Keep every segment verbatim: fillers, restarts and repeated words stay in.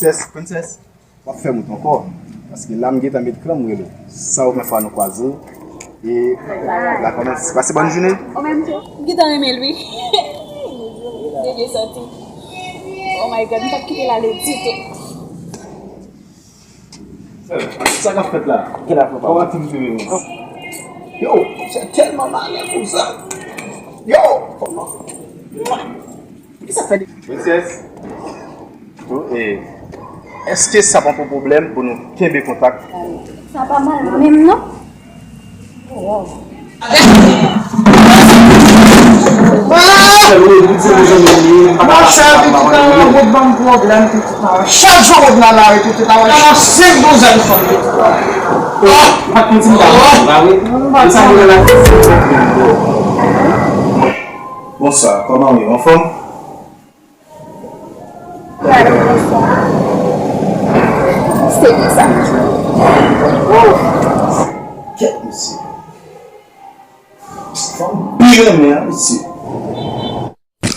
Princess, princess, w ap fè m wont ankò. Paske la m gentan met kran m rele w. Sa yon premye fwa nou kwaze. E la kòmanse. Pase bòn jounen. Ou menm tou. M gentan renmen l wi. Dye dye santi. Oh my God, m p ap kite l ale ditou. Sa k ap fèt la? Kòman ti m te renmen? Yo, se tèlman malè konsa. Yo, kòman? Kisa fè de... Princess, eh, èske sa pa pon pwoblèm pou nou kenbe kontak? Sa pa mal menm non. Wow. Monchè, pitit la nan wout ban m pwoblèm, pitit la. Chak jou wout nan lari, pitit la, nan senk douzèn fanm, pitit la. Bonswa, kòman w ye? Anfòm? Gade konsa. Se ki sa? Kèt mesye. Fanm byen renmen an mesye.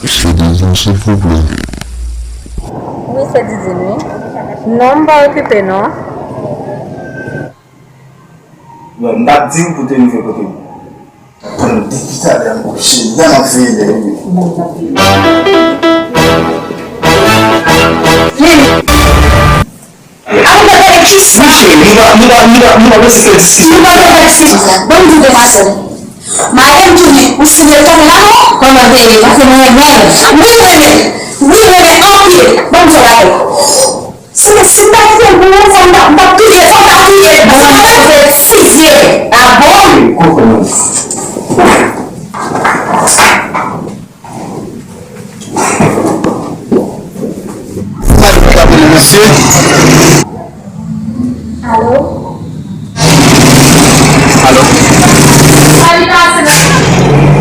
Sè Didine, silvouplè. Wi, sè Didine, wi. Non, m pa okipe, non. Bon, m t ap di w pou te rive kote m. Tann depi talè m kouche, nan m ap veye lè yo. Avan m gade kisa. Wi, cheri, nou pa, nou pa, nou pa, nou pa bezwen fè diskisyon. Nou pa bezwen fè diskisyon sa. Ban m di w, demwazèl. Madanm tounen, ou sanble tonbe la non? Kòman te ye? Paske mwen renmen l. Wi, m renmen l. Wi, m renmen l anpil. Ban m di w bagay. Si, si m ta kite l pou ou, fò m ta, m ta touye, fò m ta touye. Ban m di w, sizye. A bon? Wi, konprann. Alo? Alo?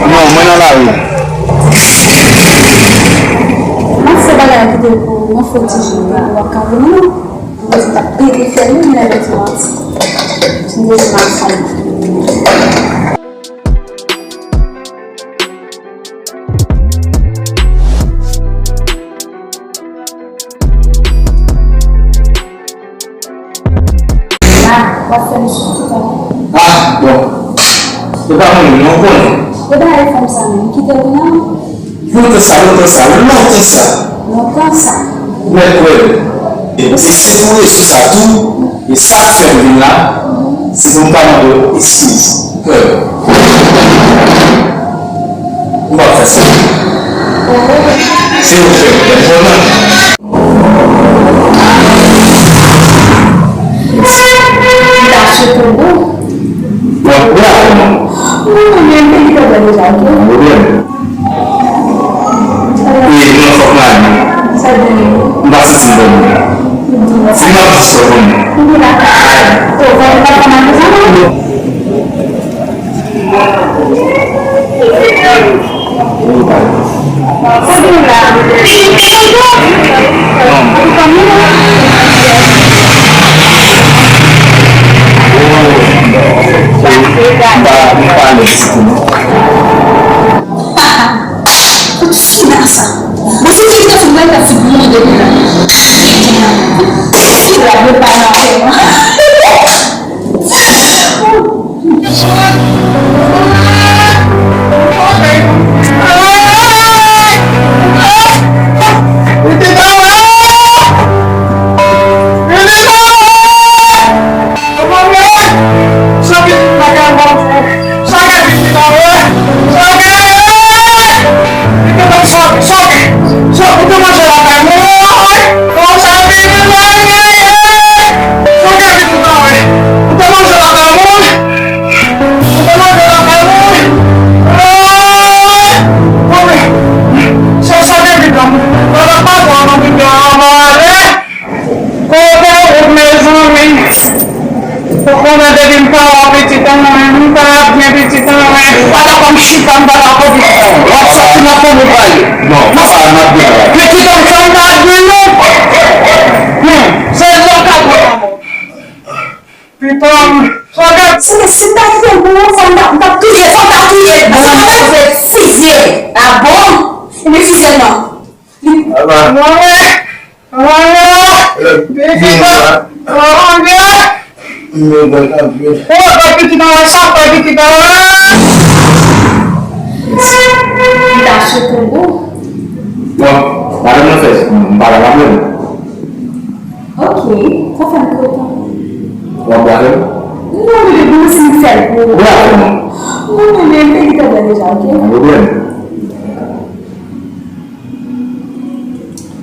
Non, mwen nan lari. Mwen se bagay ki te pou mwen fò ti jan la, w ap ka vini non. Mwen se ta pete fè li, men lè ti manti. M te di mason. Ah, w ap fè m soufri kanmenm. Ah, bon. E pa mwen menm non, ou konnen. E bagay fanm sa menm, kite l non. Lontan sa, lontan sa, lontan sa. Lontan sa. Ou mèt kwè m. E, e se pou rezon sa tou, e sa k fè m vin la, se pou m ka mande w eskiz. Kwè m. M p ap fè sa. Se ou k fè m pèdi kontan. Li ta sou tonbe. W ap wè avè mwen. Ou konnen li te pèdi deja, ok? Pwoblèm. E non, fòk m ale. M pa santi m bòn. Si m ap di sa, w konnen. Kout sida sa. Mwen se ki te fout mwen ta fout mwen depi la. Sida yo pa nan afè mwen. Kote w mezanmi? Ou konnen depi m pa wè pitit an mwen, m pa byen pitit an mwen. Ou pa dakò m chita, m pa dakò pitit an mwen. W ap soti nan fon ou pale. Non, papa, m ap byen pale. Pitit an mwen, m pa byen non. Hmm, se lè w ka pran lanmò. Pitit an mwen, sa w ka... Si, si m ta kite l pou ou, fò m ta, m ta touye, fò m ta touye. Fò m ta touye, fizye. A bon? Ebyen fizye l non. Li... Mwen, mwen, mwen. Pitit la. Oh, mon Dieu! Mwen konn anpil. Oh, pitit la, sa pa pitit la. Li ta sou Kongo. Bon, madanm nan fè, m pa la menm. Ok, sa fè m kontan. W ap bwè avè m? Non, men depi m sensè pou ou. Bwè avè m non. Mwen menm, te gentan bwè deja, ok? Pa pwoblèm.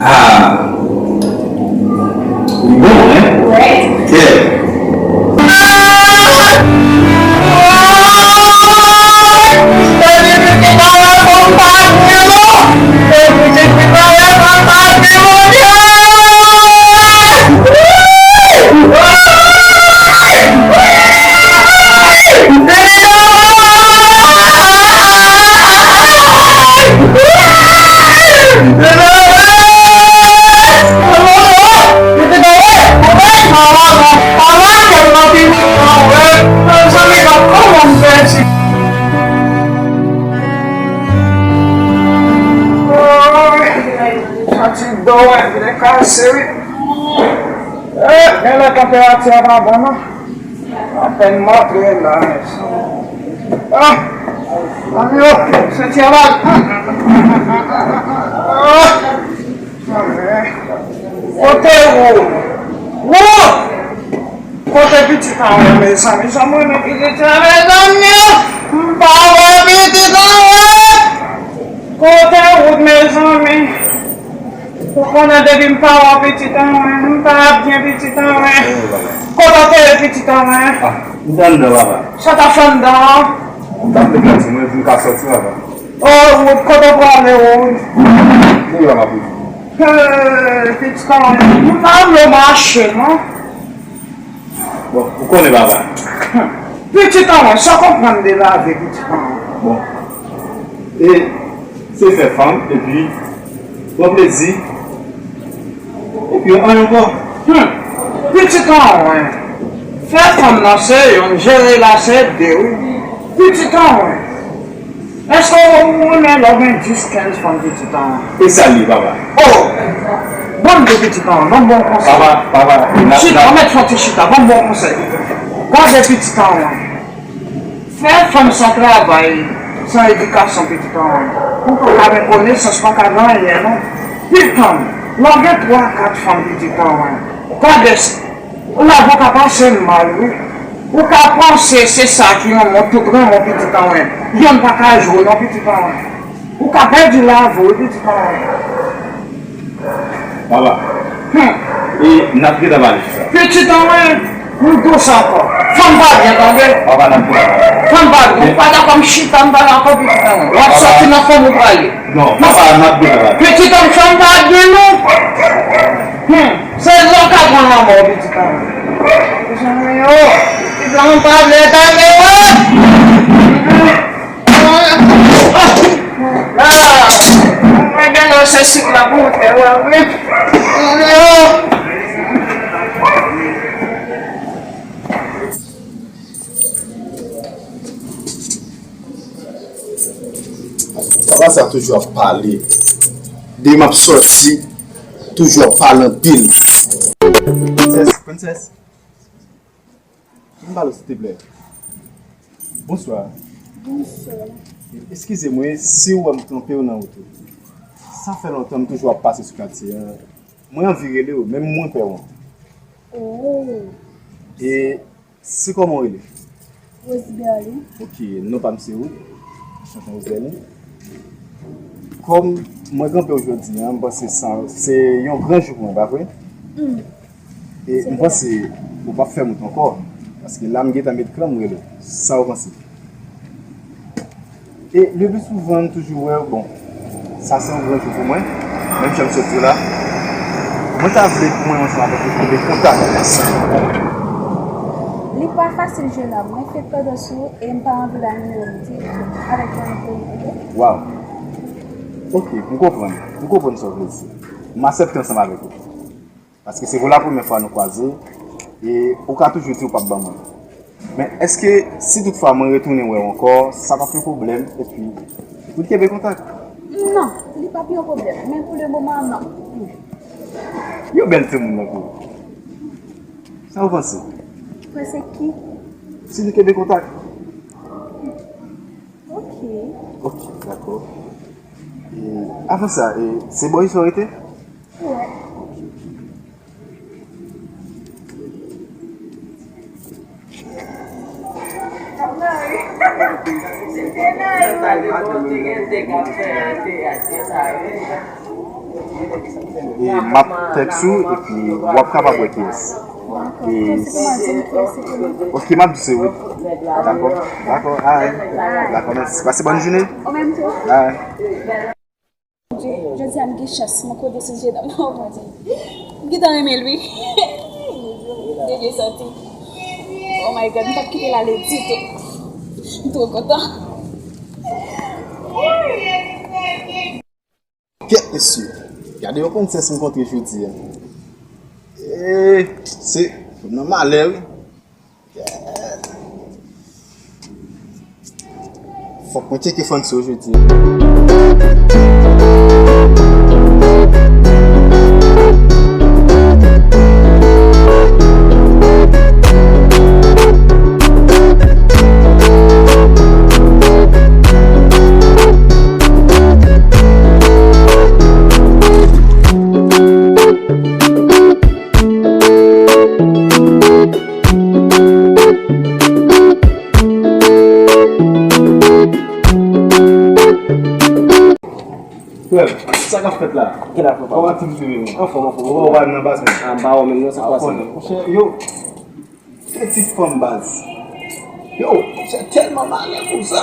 Ah. Li bon, hein? Wè. Kè. Fatig do, wi, vle kase, wi. Eh, gen lè tanperati a pa bon, non. Apèn m antre la, mèsi. Ah! Zanmi yo, senti a mal. Ah! Kote ou? Ou? Kote pitit an wè, mezanmi? Jan m renmen pitit an, mezanmi! M pa wè pitit an wè! Kote ou, mezanmi? Ou konnen depi m pa wè pitit an wè, m pa ap gen pitit an wè. Kote w te ye pitit an wè? Ah, m te anndan, papa. Sa w t ap fè anndan an? M t ap met lanti mwen, pou m ka sòti, papa. Oh, Wood, kote w prale, Wood? Kounye a m ap rete. Eh, pitit an wè, m pa vle w mache, non. Bon, ou konnen, papa. Pitit an mwen, sa w konprann de lavi, pitit an mwen? Bon. E se fè fanm, epi pran plezi, epi anyen ankò. Hmm. Pitit an mwen, fè fanm nan se youn, jere la se de, wi. Pitit an mwen. Èske w renmen lè w gen dis, kenz fanm pitit an? E sa l ye, papa. Oh! Ban m de pitit an, ban m bon konsèy. Papa, papa, n ap, chita, n ap mèt fè yon ti chita, ban m bon konsèy. Gade pitit an, fè fanm san travay, san edikasyon pitit an. Ou pa ka gen konesans, pa ka gen anyen, non. Pitit an, lè w gen twa, kat fanm pitit an, gade Lavi w ka pase mal, wi. Ou ka panse se sa ki renmen w, tout renmen w, pitit an mwen. Yonn pa ka jwe w non, pitit an mwen. Ou ka pèdi lavi w, wi, pitit an mwen. Papa. Hmm. E n ap gentan pale sou sa. Pitit an mwen, m dous ankò. Fanm pa byen, tande? Papa, n ap gentan pale. Fanm pa byen. Ou pa dakò m chita, m pale ankò, pitit an mwen. W ap sòti nan fanm ou prale. Non, papa, n ap gentan pale. Pitit an mwen, fanm pa byen, non. Hmm. Se lè w ka pran lanmò, pitit an mwen. Zanmi yo, pitit lan pa vle tande, wè. Ah, mwen gen nan se sik la pou mwen fè, wè, wi. Zanmi yo. Papa sa toujou ap pale. Depi m ap sòti, toujou ap pale anpil. Princess, princess. Vin pale, silteplè. Bonswa. Bonswa. Eskize mwen si w wè m twonpe w nan wout ou. Sa fè lontan m toujou ap pase sou katye a. Mwen anvi rele w, men mwen pè w. Oh. E se kòman w rele? Roseberlin. Ok, non pa m se Wood. Enchanté, Roseberlin. Kòm mwen kanpe w jodi a, m panse sa, se yon gran jou pou mwen, pa vre? Hmm. E m panse ou p ap fè m wont ankò, paske la m gentan met kran m rele w. Sa w panse? E le pli souvan, m toujou wè w, bon, sa se yon gran jou pou mwen, menm jan m sot di w la. Mwen ta vle pou mwen ansanm avèk ou kenbe kontak ansanm. Li pa fasil, jenòm. Mwen fèk tandans ou e m pa anvi bay nimewo m di avèk yon enkonni, oke? Waw. Oke, m konprann. M konprann sa w vle di. M aksepte ansanm avèk ou. Paske se pou la premyè fwa nou kwaze, e ou ka toujou di ou p ap ban mwen. Men èske si toutfwa mwen retounen wè w ankò, sa p ap yon pwoblèm, epi nou kenbe kontak? Non, li p ap yon pwoblèm, men pou le moman, non. Yo bèl timoun nan tou. Sa w panse? Panse ki? Si nou kenbe kontak? Ok. Ok, dakò. E, avan sa, e, se bò isi w rete? Wi. E m ap tèks ou, epi w ap kapab wè kiyès. E, ok, m ap di se Ruth. Dakò, dakò, ay. Dakò, mèsi. Pase bòn jounen. Ay. Jodi a m gen chans, m kote sou je dam nan, Bondye. M gentan renmen l, wi. Bebe santi. Oh my God, m p ap kite l ale ditou. M twò kontan. Kèt mesye, gade yon prensès m kontre jodi a. Eee, se, m nan malè wi. Fòk mwen tcheke fann sou yo jodi. Frè m, sa k ap fèt la? Gen afè, papa. Kòman aktivite yo? Anfòm, anfòm. Ou pa nan baz menm? Ah, m pa wè menm non, sa k pase? Monchè, yo, se ti fanm baz. Yo, monchè tèlman malè pou sa.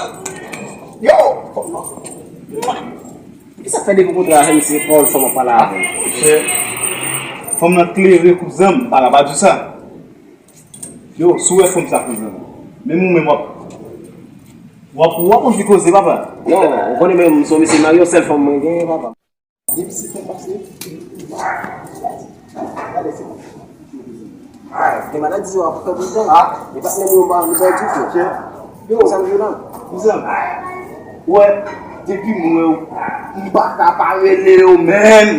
Yo, fanm nan. Ki sa k fè depi w kontre avè m se pawòl fanm w ap pale avè m? Monchè, fanm nan klere kouzen m, m pa ka pa di w sa. Yo, si w wè fanm sa kouzen m, menm ou menm w ap, w ap, w ap anvi koze, papa. Non, ou konnen menm m se yon mesye marye, yon sèl fanm mwen genyen, papa. Depi se fanm pase, gade se fanm. Gen maladi yo ap fè poutan. Ah. E patnè m yo pa nou pèdi frè. Yo, sa m di w la. Kouzen, wè, depi m wè w, m pa ka pa rele yo, menm.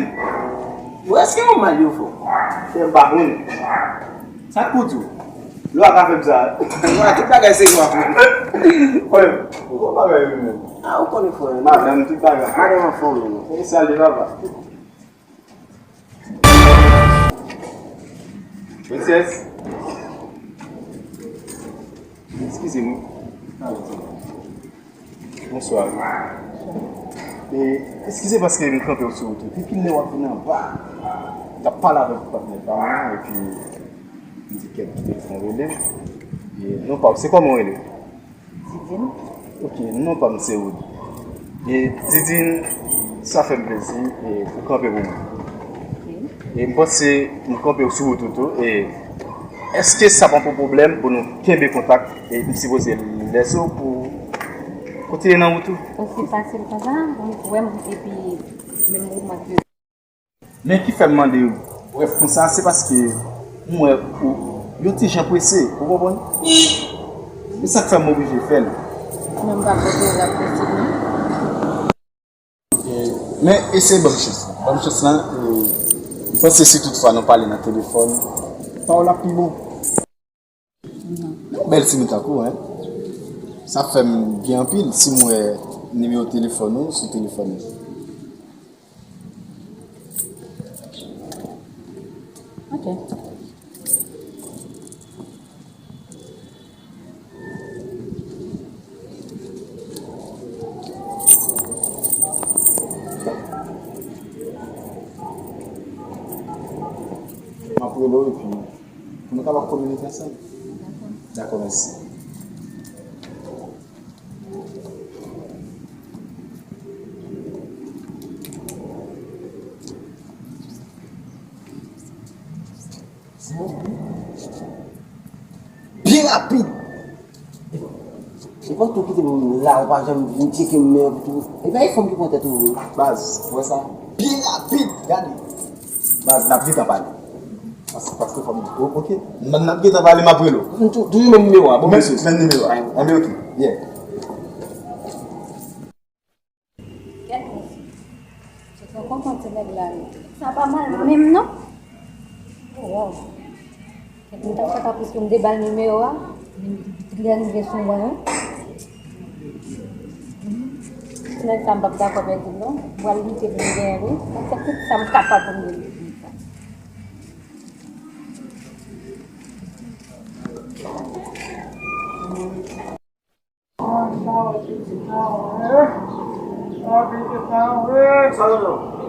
Yo, èske yo mal yo fò? Frè m pa konnen. Sa k pou di w? Lwa ka fè m sa. Lwa, tout bagay se lwa, frè. Frè m, ou konn bagay yo menm. Ah, ou konnen, frè. Madanm, tout bagay. Madanm anfòm, non. E salye, papa. Princess. Eskize m wi. Bonswa. E, eskize paske m kanpe w sou wout wi. Depi kilè w ap vin anba? M t ap pale avèk patnè pa mwen an, epi m di kèt, m rele. E, non pa w, se kòman w rele? Didine. Ok, non pa m se Wood. E Didine, sa fè m plezi, e, ou kanpe pou mwen. Ok. E m panse m kanpe w sou wout ou tou. E èske sa p ap yon pwoblèm pou nou kenbe kontak? E m sipoze lèse w pou kontinye nan wout ou? Osi fasil konsa, ou wè m epi menm mouvman ke Men ki fè m mande w brèf konsa, se paske m wè ou yon ti jan prese, ou konprann? E sa k fè m oblije fè l. Men m pa kwè ke l ap posib, non. Men eseye ban m chans la. Ban m chans la, e, m panse si toutfwa nou pale nan telefòn, pawòl ap pi bon. Yon bèl timoun tankou w, en. Sa fè m byen anpil si m wè nimewo telefòn ou sou telefòn mwen. Ok. M ap rele w epi pou nou kapab kominike ansanm. Dakò. Dakò, mèsi. Byen rapid. E pa tou kite m la, ou pa janm vin tcheke m, men tou. E pa e fanm ki pran tèt ou. Baz, ou wè sa? Byen rapid, gade. Baz, n ap gentan pale. Paske, paske fanm, o-, ok. N, n ap gentan pale, m ap rele w. M tou-, toujou menm nimewo a, bon, mesye. Menm nimewo a. Anben, ok. Yeah. Gade, mwen kontan ti nèg la, wi. Sa pa mal menm, non? Paske m te ba l nimewo a, li rive sou mwen wi. Nèg sa m p ap dakò pèdi l non. M pral lite pou m genyen l wi. M ap fè tout sa m kapab pou m genyen l.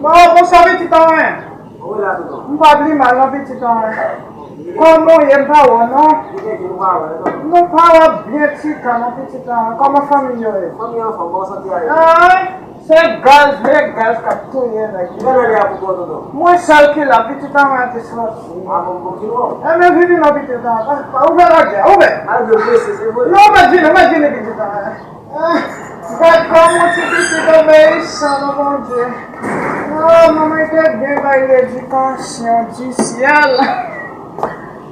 Bon, bonswa pitit an mwen. M pa pi mal non pitit an mwen. Kòman w ye? M pa wè w non. Nou pa wè byen ti tan non pitit an mwen. Kòman fanmi yo ye? Ah, se gaz, vye gaz k ap touye nèg yo. Mwen sèl ki la, pitit an mwen te sòti. Enben vini non pitit an mwen. Ouvè lagè, ouvè. Non, ou mèt vini, ou mèt vini pitit an mwen. Ah, gad kòman ti pitit obeyisan non Bondye. Ah, manman te byen bay ledikasyon di syèl.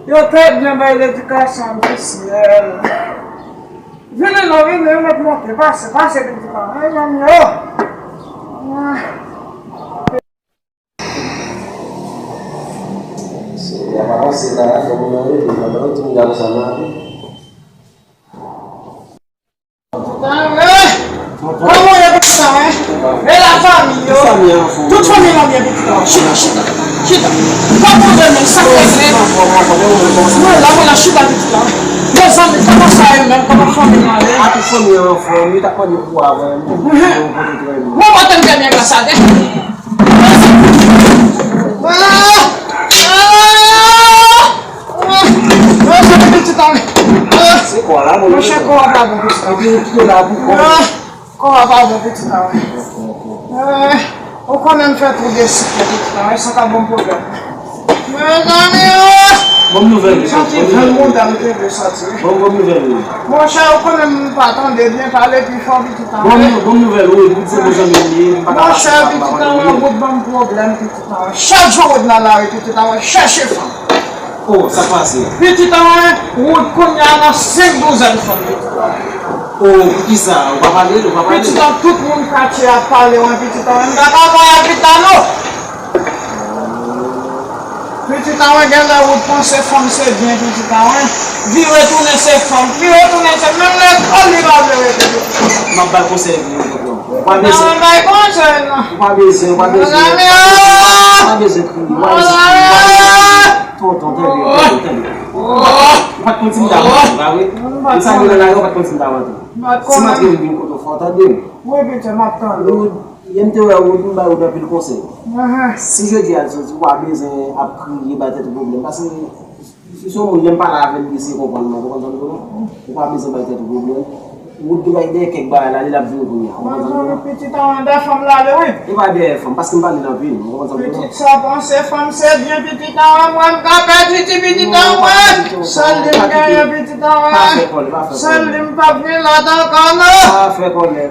Yo te byen bay ledikasyon di syèl. Vini non, vini, yo mèt monte, pase, pase pitit an mwen, zanmi yo. Ah. Se y ap avanse la, fò moun nan rete, pandan tout moun ap sa nan. Kòman w ye konsa, hein? E la fanmi yo? Tout fanmi an byen pitit la. Chita, chita, chita. Pa pwoblèm non, sa k regle. Mwen la, mwen la, chita pitit la. Mezanmi, kòman sa ye menm? Kòman fanmi an ye? A tout fanmi an anfòm, yo t ap mande pou avè m. Mwen pote trè byen. Mwen pote m trè byen gras a Dye. Ah! Ah! Ah! Mwen se pitit an. Ah! Se kò la, mwen. Monchè, kò a pa bon pitit an. Epi ou kite la pou kò. Ah! Kò a pa bon pitit an. Eh, ou konnen m fè twou de sik la pitit an, sa ka ban m pwoblèm. Mezanmi, oh! Bon nouvèl, wi. Santi venn mouda m te vle sòti. Bon, bon nouvèl, wi. Monchè, ou konnen m pa tande byen, pale pi fò pitit an. Bon, bon nouvèl, wi. Pitit se bon zanmi m ye, m pa ka pase, m pa pale. Monchè, pitit an, yon bout ban m pwoblèm, pitit an. Chak jou ou nan lari, pitit an, chèche fanm. Oh, sa k pase? Pitit an, wi, ou kounye a nan senk douzèn fanm, pitit an. Oh, poukisa? Ou pa pale, ou pa pale. Pitit an, tout moun katye a ap pale, wi, pitit an, wi. M pa ka bay a pitit an, non. Pitit an, wi, genlè ou t panse fanm se byen, pitit an, wi. Vire tounen se fanm, vire tounen se, menm lekòl li pa vle rete, pitit an. M ap ba l konsèy pou ou, tonton. Ou pa bezwen. Non, bay konsèy, non. Ou pa bezwen, ou pa bezwen. Mezanmi, ah! Ou pa bezwen kriye, ou pa bezwen kriye, ou pa bezwen kriye. Tonton, tande, tande, tande. Ou pa t konn si m ta vann, pa vre? M sa gen nan lari, ou pa t konn si m ta vann. Si m antre vin kote w, fò w tande m. Wi, pitit, m ap tande w. Yè m te wè Wood, m bay Wood anpil konsèy. Si jodi a l soti, ou pa bezwen ap kriye, bay tèt ou pwoblèm. Paske si se yon moun, lè m pale avè l, li eseye konprann mwen, ou konprann sa m di w la? Ou pa bezwen bay tèt ou pwoblèm. Wood te bay dèyè kèk bagay la, li l ap vini kounye a, ou konprann sa m di w la? Pitit an, dèyè fanm la ale, wi. E pa dèyè fanm, paske m pa li nan peyi m, ou konprann sa m di w la? Pitit sa panse fanm se byen, pitit an, mwen m ka pèdi ti pitit an, mwen. Sèl li m genyen, pitit an, mwen. Pa fè kòlè, pa fè kòlè. Sèl li m p ap vin la ankò, non. Pa fè kòlè.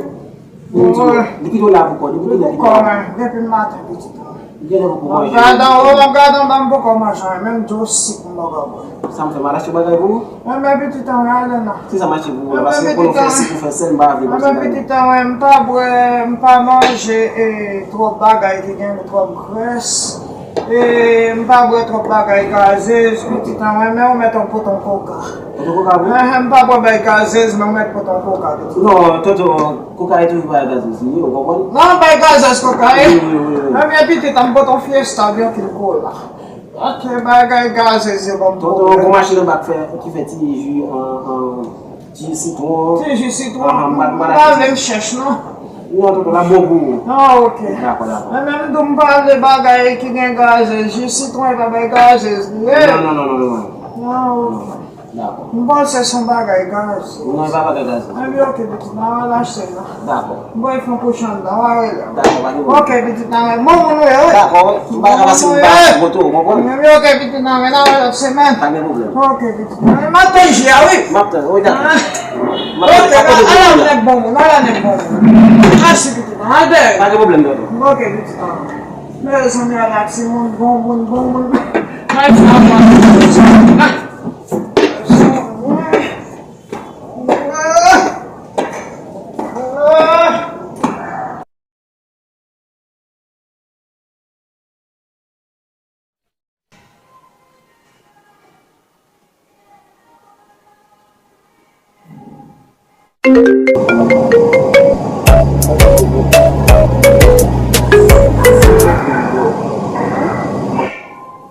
Li kite w la pou kò, li kite w la pou kò. Depi maten, pitit. Li genlè poko manje. M ap gade anba, m poko manje anyen, menm dlo sik m poko bwè. Sa m fè, m al achte bagay pou ou? Enben pitit an, ale non. Kisa m achte pou ou la? Paske ou konnen w fè sik, ou fè sèl, m pa vle konsa. Enben pitit an, m pa bwè, m pa manje, e, twòp bagay ki gen twòp grès. E, m pa bwè twòp bagay gazez, pitit an, men ou mèt pote yon koka. Pote koka pou ou? Enhen, m pa bwè bagay gazez, men ou mèt pote yon koka, pitit. Non, tonton, koka e toujou bagay gazez li ye, ou konprann? Non, bagay gazez koka ye. Wi, wi, wi, wi. Enben pitit an, m pote yon Fiesta oubyen yon kil kola. Ok, bagay gazez yo ban m pwoblèm. Tonton, gon machin anba k fè, ki fè ti ji an, an, Ti sitwon. Ti ji sitwon. Ahan, m pa, m pa vle m chèch, non. Non, tonton, l ap bon pou ou. Ah, ok. Dakò, dakò. Men menm tou m pale bagay ki gen gazez, ji sitwon e pa bay gazez li ye. Non, non, non, non, non. Ah, ok. Dakò. M panse se yon bagay gazez. Non, e pa bagay gazez. Enben, ok, pitit, m al achte l la. Dakò. M pral fè yon kouche anndan, w a rele m. Dakò, pa gen pwoblèm. Ok, pitit, nan men bon moun ou ye, wi. Dakò, m pa ka pase pou m pa kote w, ou konprann? Enben, ok, pitit, nan men, nan wè lòt semèn. Pa gen pwoblèm. Ok, pitit, nan men, m ap tann ji a, wi. M ap tann, wi, dakò. Ah. Ok, ala nèg bon moun, ala nèg bon moun. Mèsi, pitit, nan men, al dèyè. Pa gen pwoblèm, tonton. Ok, pitit, nan men. Mezanmi, ala timoun, bon moun, bon moun. Mèsi, nan men.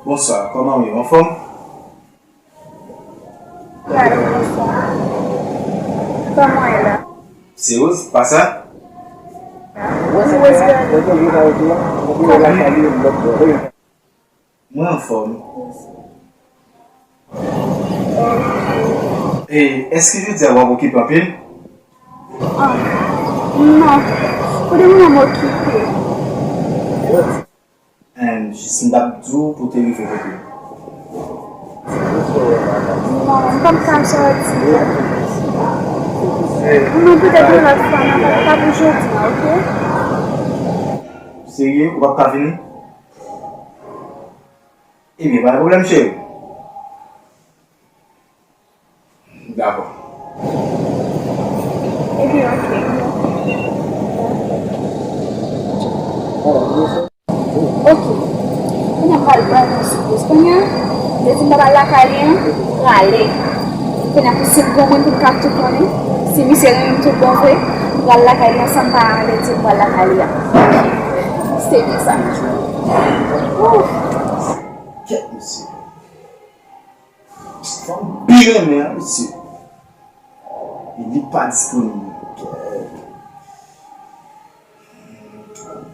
Bonswa, kòman w ye? Anfòm? Alo, bonswa. Kòman w ye la? Se Rose, pa sa? Wi, Rose. Kòman? Mwen anfòm. E, èske jodi a w ap okipe anpil? Ah, non. Pou le moman, m okipe. Em, jis m t ap di w pou te rive kote m. Non, m p ap ka sòti. Non, petèt yon lòt fwa, nan pa, pa pou jodi a, oke? Serye, ou p ap ka vini? Ebyen, pa gen pwoblèm, cheri. Dakò. Ebyen, oke. Oke. Kounye a m pral ba nou yon sipriz. Kounye a, m te di m pa pral lakay li an, m prale. Kounye a, pou si l granmoun pou l ka tou konnen, si misye renmen m tout bon vre, m pral lakay li an san m pa ann di l m pral lakay li an. Se byen sa. Ouf. Kèt, mesye. Fanm byen renmen an, mesye. E li pa disponib.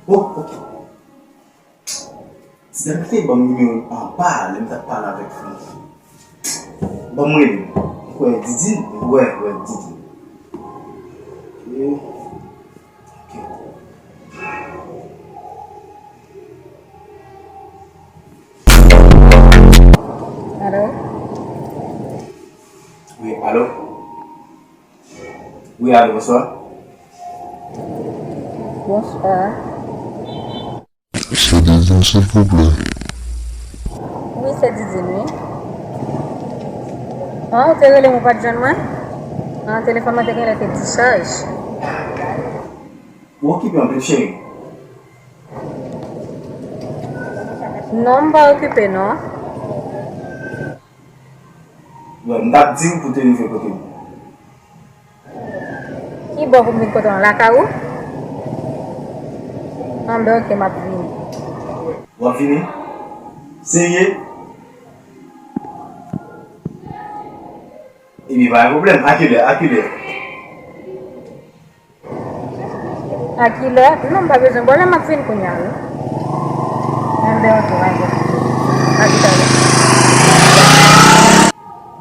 Oh, ok. Ti dam ki te ban m nimewo l anba a, lè m t ap pale avèk fanm. Ban m rele l. M kwè Didine. Wè, wè, Didine. Ok. Ok. Alo? Wi, alo? Wi, alo, bonswa. Bonswa. Se Didine, silvouplè. Wi, se Didine, wi. An, ou te rele m, ou pa t jwenn mwen? An, telefòn mwen te genlè te dichaj. Ou okipe anpil, cheri? Non, m pa okipe, non. Bon, m t ap di w pou te rive kote m. Ki bò pou m vin kote w? Lakay ou? Anben, ok, m ap vini. W ap vini? Serye? Ebyen, pa gen pwoblèm. A kilè? A kilè? A kilè? Non, m pa bezwen bò la, m ap vin kounye a, wi. Anben, ok, m ap vin. A toutalè.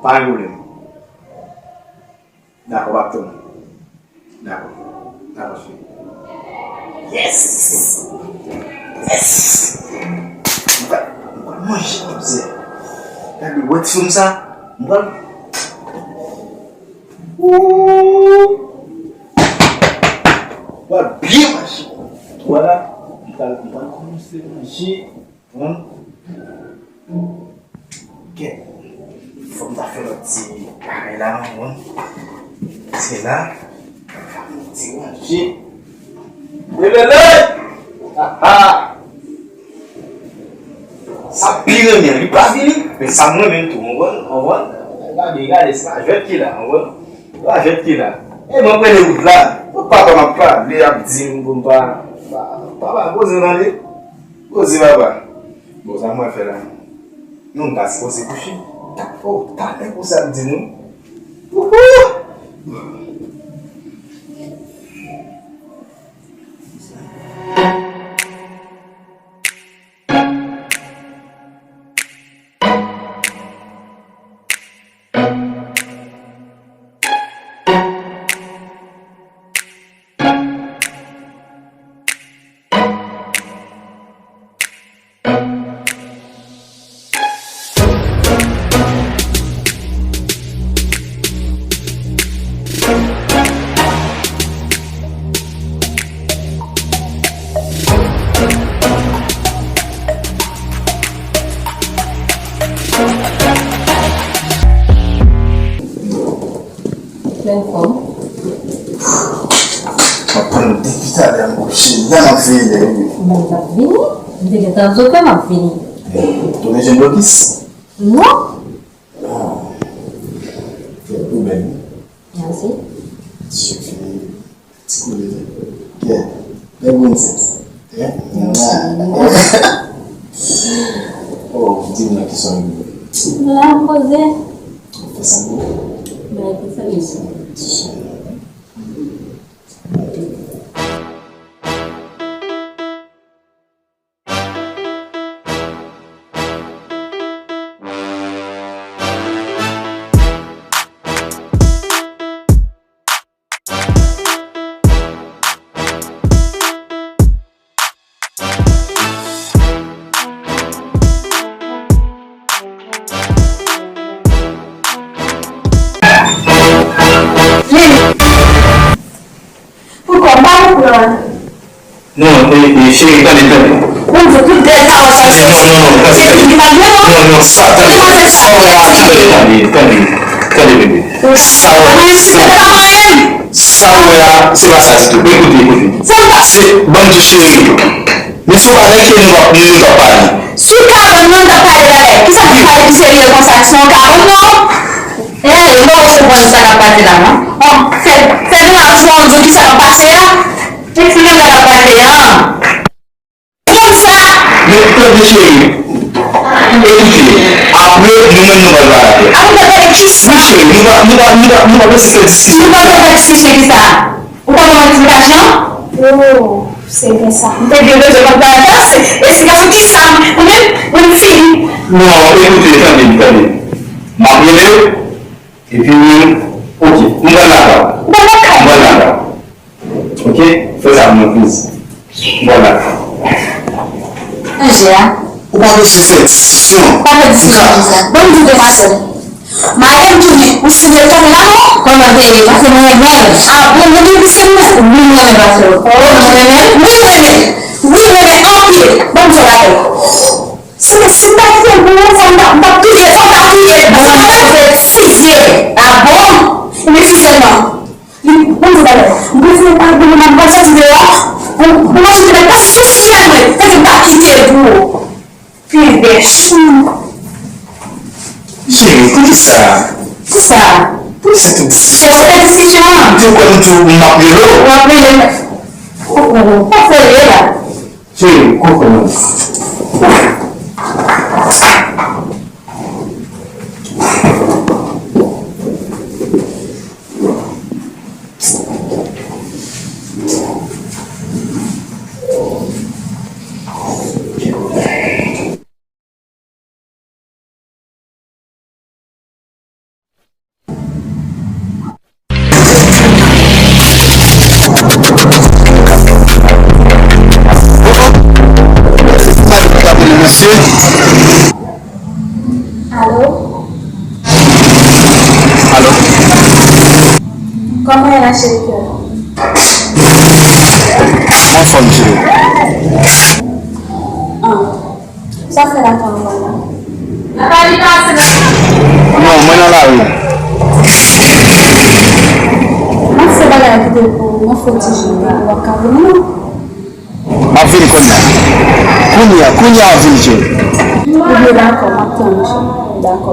Pa gen pwoblèm. Dakò, m ap tann ou. Dakò. Dakò, cheri. Yes! Yes! M pral, m pral manje, mizè. Gade, wè ti fanm sa? M pral Ooh! Wa byen mache. Vwala, m pral, m pral kòmanse manje. Wi. Kèt. Fò m ta fè lòt ti bagay la, wi. Se la. Ti manje. Lelele! Ha, ha! Sa pi renmen, li pa vini, men sa m renmen tou, w konprann? W konprann? Gade, gade, se pa jwèt ki la, w konprann? Se pa jwèt ki la. E mwen prele wout la. Tout papa m ap pale, ap di m pou m pa, pa, papa, poze m ale. Poze, papa. Bon, sa mwen fè la. Nou, m ta sipoze kouche. Ta, oh, talè pou sa ap di nou. Wouhou! Ou anfòm? M ap tann depi talè, m kouche la, m ap veye lè yo. Bon, m ap vini. M te gentan di w ke m ap vini. Ou te jwenn blokis? Non. Ah. Fè pwoblèm. Mèsi. Princess. Eh? Oh, di m nan ki son. La, m poze. Ou fè sa pou ou? Bay pou sa, mesye. Poukò m pa konprann? Non, e, e, cheri, tande, tande. Bon, tout dèyè sa w ap pase. Non, non, non, tande, tande. Non, non, sa, tande. Sa w wè a, tande, tande, tande, tande, bebe. Sa w wè a, se pa, sa w wè a, se pa sa ditou. Ekoute, ekoute. Se, ban m di cheri. Men se yon bagay ke nou p ap, nou p ap pale. Si w kabann nan, n ap pale bagay. Kisa pou pale pi serye konsa? Se yon kabann, non? Ey, mwen resevwa sa k ap pase la, non? Bon, fè, fè nou ap jwe, w di w kisa k ap pase a? Eksplike nou sa k ap pase a. Konsa! Men tande cheri. Ekoute, apre, nou menm nou pral pale. Apre nou pral pale kisa? Wi, cheri, nou pa, nou pa, nou pa, nou pa bezwen fè diskisyon. Nou pa bezwen fè diskisyon kisa? Ou pa ban mwen eksplikasyon? Oh, se byen sa. M te byen bezwen konn bagay sa, se eksplikasyon kisa? Ou menm, ou menm fini. Non, ekoute, tande, tande. M ap rele w, epi, ok, m pral lakay ou. Ou pral lakay? M pral lakay ou. Ok? Fè sa pou mwen, please. M pral lakay ou. Anje a. Ou pa bezwen fè diskisyon. Pa fè diskisyon konsa. Ban m di w de pase. Madanm Jimmy, ou serye tande la non? Kòman te ye? Paske mwen renmen l. Ah bon, mwen te pise mwen? Wi, mwen renmen pase w. Oh, mwen renmen l? Wi, mwen renmen l. Wi, mwen renmen l anpil. Ban m di w yon bagay. Si, si m ta kite l pou ou, fò m ta, m t ap touye, fò m ta touye l. Paske mwen ta fè sizye. Ah bon? Ou refize l non? Li, ban m di w yon bagay. M prefere pa gen moun, m pral soti deyò. Pou, pou machin te mèt pa sou syèl mwen. Paske m ta kite l pou ou. Pil bèch. Cheri, poukisa? Poukisa? Poukisa tout diskisyon sa? Fè diskisyon an. M te kwè m di w m ap rele w. W ap rele m. Oh, oh, oh. Pa fè rele la. Cheri, konprann mwen. Alo? Alo? Kòman ye la, cheri kè? Anfòm, cheri. Ah. Sa fè lakay ou la? Non, mwen nan lari. M ap fè bagay ki te pou mwen fè ti jan, w ap ka vini non? M ap vini kounye a. Kounye a, kounye a w ap vini, cheri. Ebyen dakò, m ap tann ou, cheri. Dakò.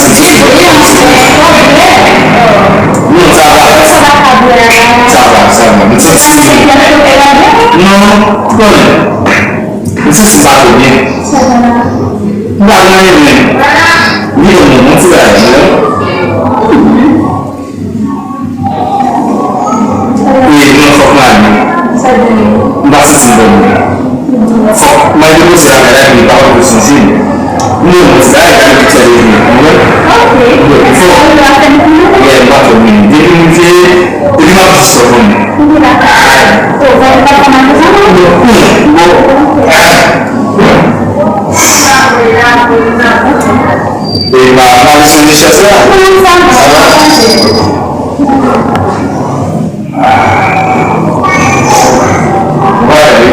santi. Non, sa va. Sa va, sa va. M santi. Non, konnen. M santi m pa twò byen. M pa gen anyen, men. Li ban mwen yon ti bagay, non? E non, fòk m ale. M pa santi m bòn. Fòk m al depoze bagay la, epi papa pou sonje m. M gen yon ti bagay, gade pitit la depi, konprann? Fòk. Yeah, m pa twò byen. Depi m rive, epi m ap jis fè konnen. Bon. E pa, pa bezwen de chèz la. Sa va? Wè, wi.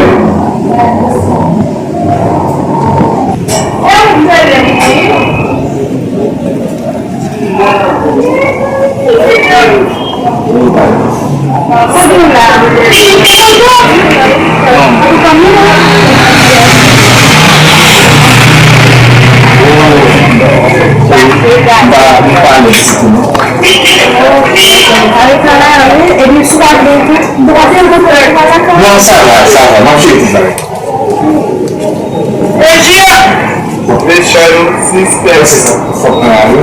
Special sisters. Fòk mwen ale.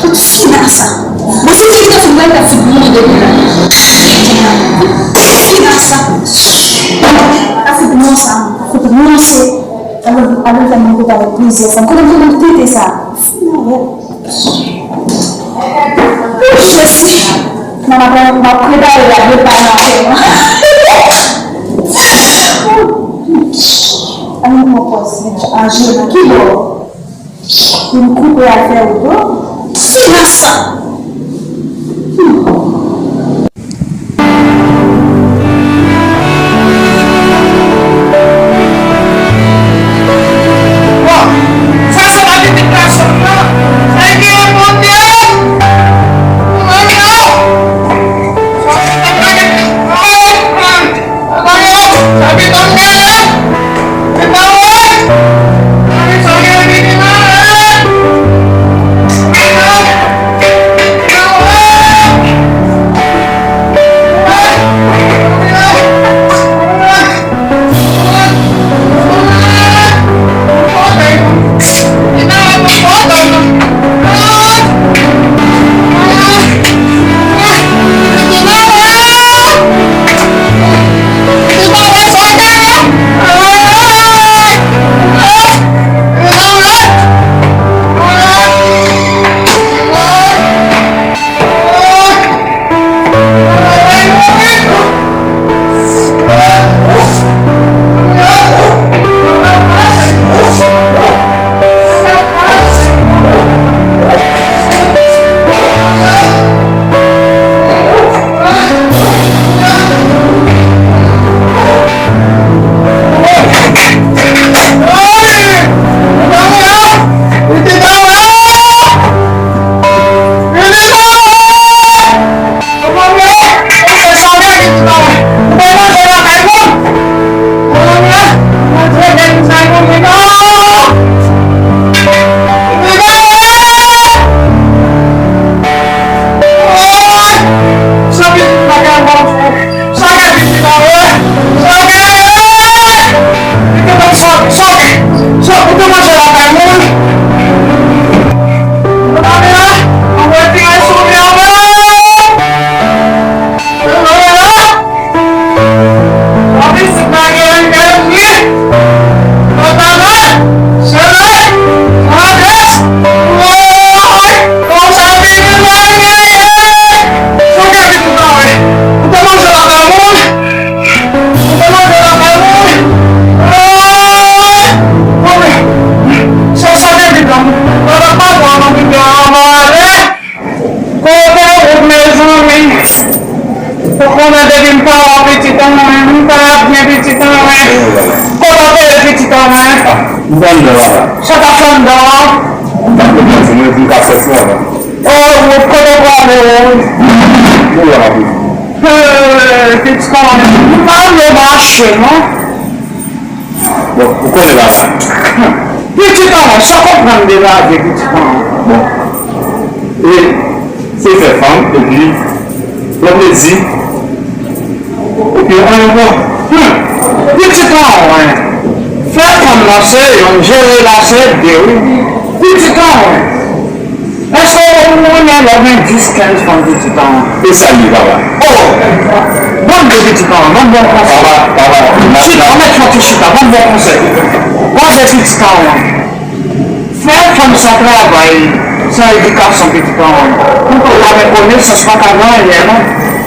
Kout fina sa. Bon, si ti pitit fin wè, l ap fout mouri depi la. Kout fina sa. L ap fout ranse. L ap fout ranse. Alò, alò, fè mwen kote avèk plizyè fanm. Kote, kote, kote sa? Fina wè. Jezi! Nan m ap, m ap prepare la depa nan kè mwen. Ann pran pòz anje nan ki bò? Pou m koupe afè ou do. Silans lan! Bon, sa se pa pitit gason m nan. Sa e genyen, Bondye? Manman! Sa pitit m nan genyen? Kote wout, mezanmi? Ou konnen depi m pa wè pitit an mwen, m pa byen pitit an mwen. Kote w te ye pitit an mwen? M t anndan la. Sa w t ap fè anndan an? M t ap fè mwen pou m ka sòti anndan. O, wout kote w prale? Mwen la wi. Ee, pitit an mwen, m pa vle mache non. Bon, ou konnen bagay. Pitit an mwen, sa w konprann de lavi pitit an mwen? Bon. E, se fè fanm, epi, lè m te di, epi, anyen ankò. Hum. Pitit an mwen, fè fanm nan se youn, jere la se de, wi. Pitit an mwen. Èske ou konnen lè w gen dis, kenz fanm pitit an? E sa l ye, papa? O! Ban m de pitit an, ban m bon konsèy. Papa, papa, chita, mèt fè yon ti chita, ban Bon konsèy. Wè pitit an w. Fè fanm sa travay, sa edikasyon pitit an w. Pou w pa gen konesans, pa ka gen anyen non.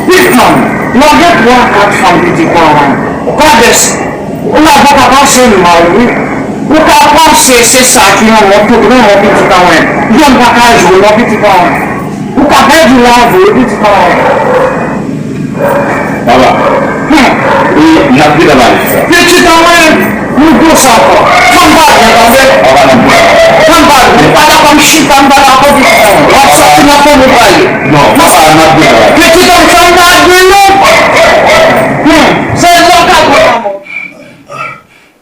Pitit an w, lè w gen twa, kat fanm pitit an w. Gade, ou la pa ka pase mal, wi. Ou ka panse se sa ki yon wont, tout yon wont pitit an w. Jèn pa ka jwe non pitit an w. Ou ka pèdi lavi w, pitit an w. Papa, hmm, e n ap gentan pale de sa. Pitit an mwen, nou konsa ankò. Fanm pa byen, tande? Papa, n ap gentan pale. Fanm pa byen. Pa dakò m chita, m pa dakò pitit an mwen. W ap soti nan fanmi w prale. Non, papa, n ap gentan pale. Pitit an mwen, fanm pa byen, non. Hmm, se lè w ka pran lanmò.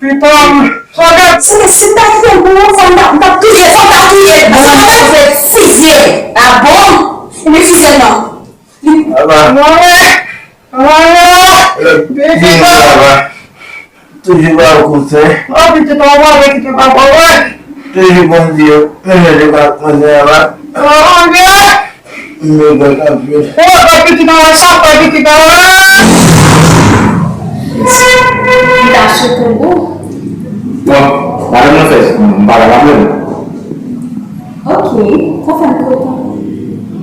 Pitit an mwen. Fò gad, si, si m ta kite l pou ou, fanm ta, m t ap touye, fanm ta touye. Fanm ta fè fizye. A bon? Ebyen fizye l non. Papa. Mwen, mwen, mwen, mwen. Pitit an mwen. Toujou ba w konsèy. O, pitit an mwen, mwen kite papa, mwen. Toujou Bondye, mwen, mwen, mwen, mwen, mwen. Mwen, mwen. Mwen, mwen, mwen. O, mwen, pitit an mwen, sa, mwen, pitit an mwen. Li ta sou kou. Bon, madanm nan fè, m pa ka pa plenn. Ok, sa fè m kontan.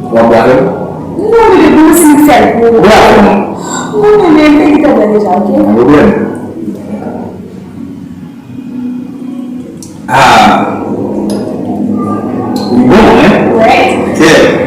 W ap gate m? Non, bebe, bon, si m fè l pou ou. Gate m. Non, bebe, m te gentan bwè deja, ok? Pa gen pwoblèm. Ah. Li bon, hein? Wè. Yeah.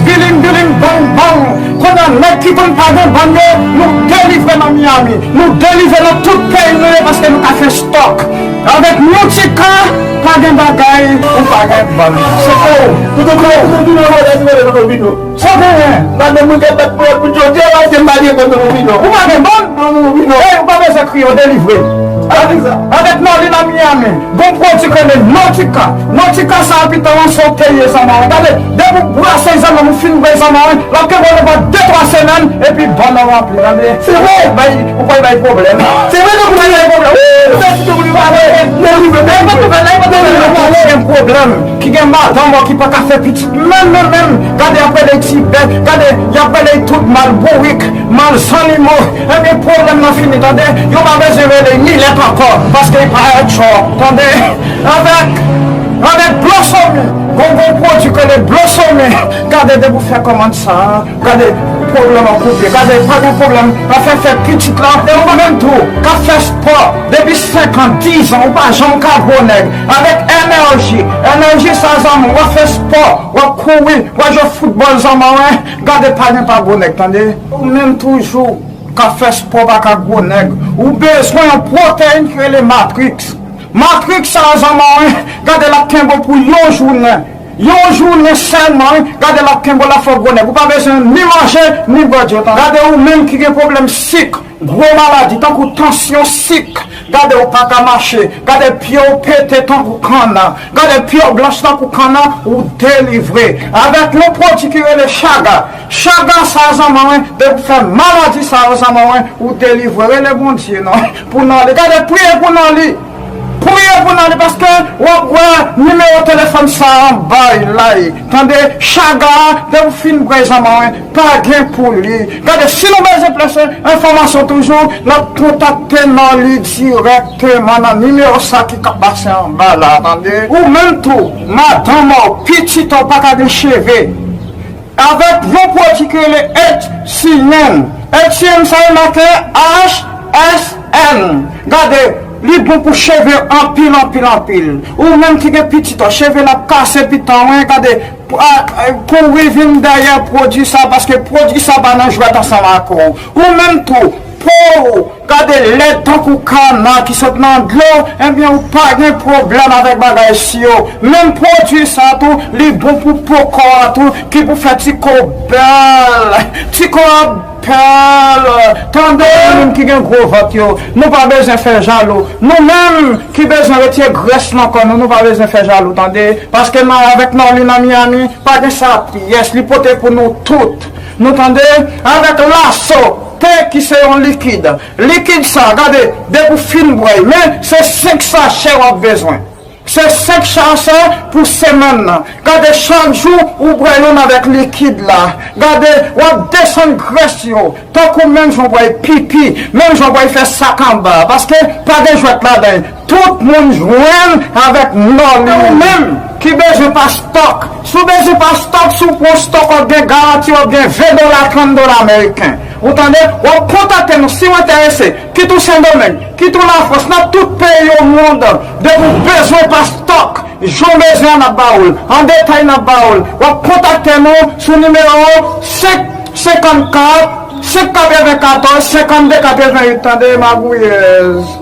Biling, biling, bang, bang. Kounye a, nèg ki konn pa gen bann yo, nou delivre nan Miami. Nou delivre nan tout peyi nou ye paske nou ka fè stòk. Avèk Nautica, pa gen bagay, ou pa gen bann. Se ou, toutotan ou vin nan vòlè, nou vòlè nan domino. Sa w genyen? Madanm mwen ka bat mwen pou jodi a, paske m pa gen bann nan domino. Ou pa gen bann? Bann nan domino. Ey, ou pa bezwen kriye, w delivre. Avèk sa. Avèk Nolly nan Miami. Gon pwodui k rele Nautica. Nautica sa a pitan an se w te ye zanmi an. Gade, depi w brase zanmi an, ou fin bwè zanmi an, l ap kenbe w devan de twa semèn, epi bann nan ranpli, tande? Se vre! Bay, ou pral bay pwoblèm. Se vre, non, ou pral bay pwoblèm. Wi, ou fè ti tou li pa vre. Men li vre, men li vre. Ou pa gen pwoblèm, ki gen madanm ou ki pa ka fè pitit. Menm, menm, menm. Gade, y ap rele ti bèt. Gade, y ap rele tout mal bourik. Mal zannimo, ebyen pwoblèm nan fini, tande. Yo pa bezwen rele Milèt ankò, paske li pa etchò, tande. Avèk, avèk Blossomy, gon, gon pwodui k rele Blossomy. Gade, depi w fè kòmand sa a, gade, pwoblèm an koupe. Gade, pa gen pwoblèm, afè fè pitit la, e ou menm tou, k ap fè spò depi senk an, diz an, ou pa janm ka gwo nèg. Avèk Energy, Energy sa zanmi, w ap fè spò, w ap kouri, w ap jwe foutbòl zanmi, wi. Gade, pa gen pa gwo nèg, tande. Ou menm toujou k ap fè spò pa ka gwo nèg. Ou bezwen yon pwoteyin ki rele Matrix. Matrix sa a zanmi an, gade l ap kenbe w pou yon jounen. Yon jounen sèlman, gade l ap kenbe w, l ap fè w gwo nèg. Ou pa bezwen ni manje, ni bwè dlo. Gade ou menm ki gen pwoblèm sik, gwo maladi, tankou tansyon, sik. Gade ou pa ka mache, gade pye w pete tankou kanna, gade pye w blanch tankou kanna, ou delivre. Avèk yon pwodui ki rele Chaga. Chaga sa zanmi an, depi w fè maladi sa zanmi an, ou delivre. Rele Bondye non. Pou Nolly. Gade, priye pou Nolly. Priye pou Nolly paske w ap wè nimewo telefòn sa a anba l la. Tande, Chaga, depi w fin bwè zanmi an, pa gen pou li. Gade, si nou bezwen plis enfòmasyon toujou, n ap kontakte Nolly dirèkteman nan nimewo sa ki ka pase anba la, tande. Ou menm tou, madanm ou, pitit ou pa ka gen cheve. Avèk yon pwodui ki rele H C N. H C N sa yo make H S N. Gade, li bon pou cheve anpil, anpil, anpil. Ou menm ki gen pitit ou, cheve l ap kase pitan w, gade, a, a, kouri vin dèyè pwodui sa, paske pwodui sa pa nan jwèt ansanm ak ou. Ou menm tou, po w, gade lèd tankou kana ki sot nan dlo, ebyen ou pa gen pwoblèm avèk bagay si yo. Menm pwodui sa tou, li bon pou po kò a tou, ki pou fè ti kò bèl, ti kò a Pèl, tande, nou menm ki gen gwo vant yo, nou pa bezwen fè jalou. Nou menm ki bezwen retire grès nan kò nou, nou pa bezwen fè jalou, tande. Paske nan, avèk Nòlin nan Miami, pa gen sa pyès, li pote pou nou tout. Nou tande, avèk Lasso, te ki se yon likid. Likid sa, gade, depi w fin bwè l, men se senk sachè w ap bezwen. Se senk sachè pou semèn nan. Gade, chak jou ou bwè youn avèk likid la. Gade, w ap desann grès yo. Tankou menm jan w bwè pipi, menm jan w bwè fè sak anba. Paske pa gen jwèt ladan l. Tout moun jwenn avèk Nòlin. Ou menm ki bezwen pastòk. Si w bezwen pastòk, si w pran stòk, w ap gen garanti, w ap gen ven dola, trant dola ameriken. Ou tande? W ap kontakte nou si w enterese. Kit ou Sendomeng, kit ou Lafrans, nan tout peyi o mond, depi w bezwen pastòk, jan w bezwen an, n ap ba w l. An detay, n ap ba w l. W ap kontakte nou sou nimewo senk, senkannkat, senk katrevenkatòz, senkannde, katrevenwit, tande, magouyèz.